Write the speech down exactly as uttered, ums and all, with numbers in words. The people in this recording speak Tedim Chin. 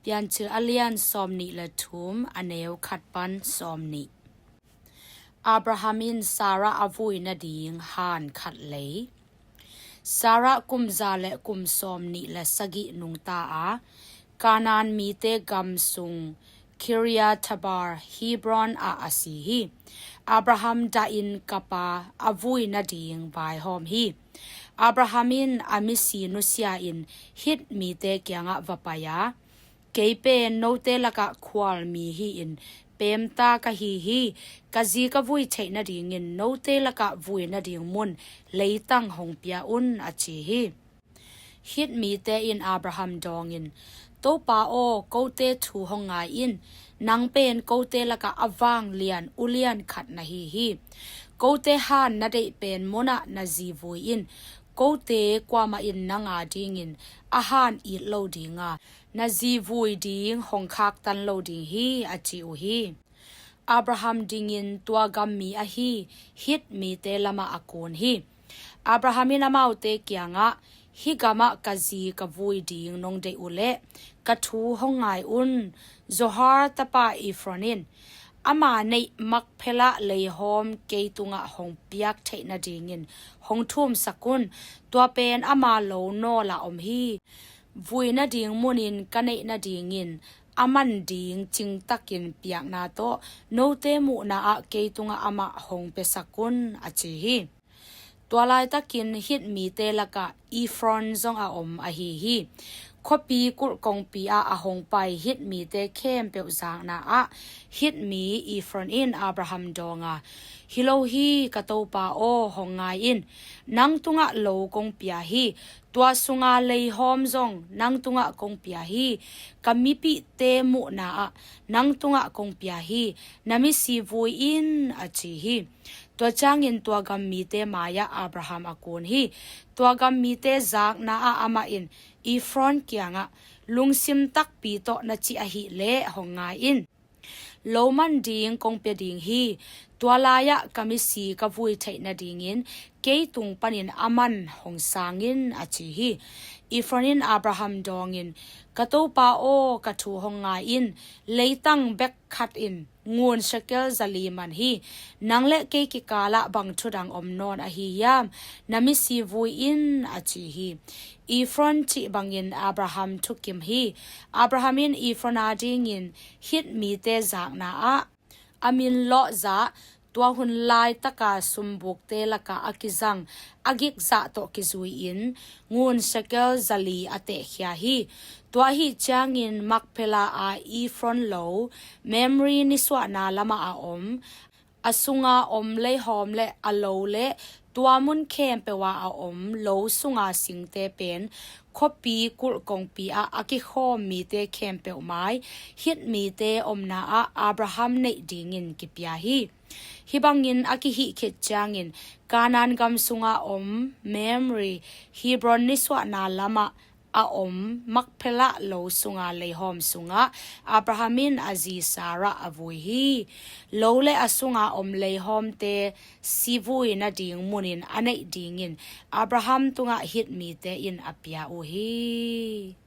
Piancil a lian sawmnih le thum, a neu khat pan sawmnih. Abraham in Sarah a vui nading han khat lei. Sarah kum za le kum sawmnih le sagih nungta a, Kanaan mite gam sung Kiriathabar Hebron ah a si hi. Abraham dahin kapa a vui nading vaihawm hi. Abraham in a misi nusia in Hit mite kiangah va pai a, "Kei pen note lakah khualmi hi-in peemta ka hi hi. Ka zi ka vui theih nadingin note lakah vui nading mun leitang hong pia un," a ci hi. Hit mite in Abraham dawngin, "Topa aw, kote thu hong ngai in. Nang pen kote lakah a vanglian ulian khat na hi hi. Kote han na deih pen munah na zi vui in. Kote kuamah in nang adingin a han it lo dinga, na zi vui ding hong khaktan lo ding hi," a ci uh hi. Abraham dingin tua gammi ahi Hit mite lamah a kun hi. Abraham in amaute kiangah, "Hih gamah ka zi ka vui ding nong deih uh leh ka thu hong ngai un. Zohar tapa Efron in ama neih Makphelah leihawm kei tungah hong piak theih nadingin hong thumsak un. Tua pen ama lo nawlah om hi. Vui nading munin ka neih nadingin a man ding cingtakin piakna tawh note muhna ah kei tungah amah hong piasak un," a ci hi. Tua laitakin Hit mite lakah Efron zong a om ahi hi. Khuapi kulh kongpi ah a hong pai Hit mite khempeuh zakna ah Hit mi Efron in Abraham dawng a, "Hi lo hi, ka topa aw, hong ngai in. Nang tungah lo kong pia hi. Tua sunga leihawm zong nang tungah kong pia hi. Ka mipihte muhna ah nang tungah kong pia hi. Na misi vui in," a ci hi. Tua ciangin tua gam mite mai-ah Abraham a kun hi. Tua gam mite zakna ah amah in Efron kiangah, "Lungsim takpi tawh na cih ahih leh hong ngai in. Lo man ding kong pia ding hi. Tua lai-ah ka misi ka vui theih nadingin kei tung panin a man hong sang in," a ci hi. Efron in Abraham dawngin, "Ka topa aw, ka thu hong ngai in. Leitang bek khat in ngun shekel zali man hi. Nang le kei kikalah bang thudang om nawn ahi hiam? Na misi vui in," a ci hi. Efron cih bangin Abraham thukim hi. Abraham in Efron adingin Hit mite zakna ah a min lawhzah, tua hun laitaka sumbukte lakah a kizang a gikzah tawh kizui-in ngun shekel zali a tehkhia hi. Tua ahi ciangin Makphelah a Efron lo, Mamre nisuahna lamah a om, a sunga om leihawm le a lo le tua mun khempeuh ah a om lo sunga singte pen khuapi kulh kongpi ah a kikhawm mite khempeuh mai Hit mite omna ah Abraham neih dingin kipia hi. Hih bangin a kihih khit ciangin Kanaan gam sunga om Mamre, Hebron nisuahna lamah a om Makphelah lo sunga leihawm sungah Abraham in a zi Sarah a vui hi. Lo le a sunga om leihawmte si vui nading munin a neih dingin Abraham tungah Hit mite in a pia uh hi.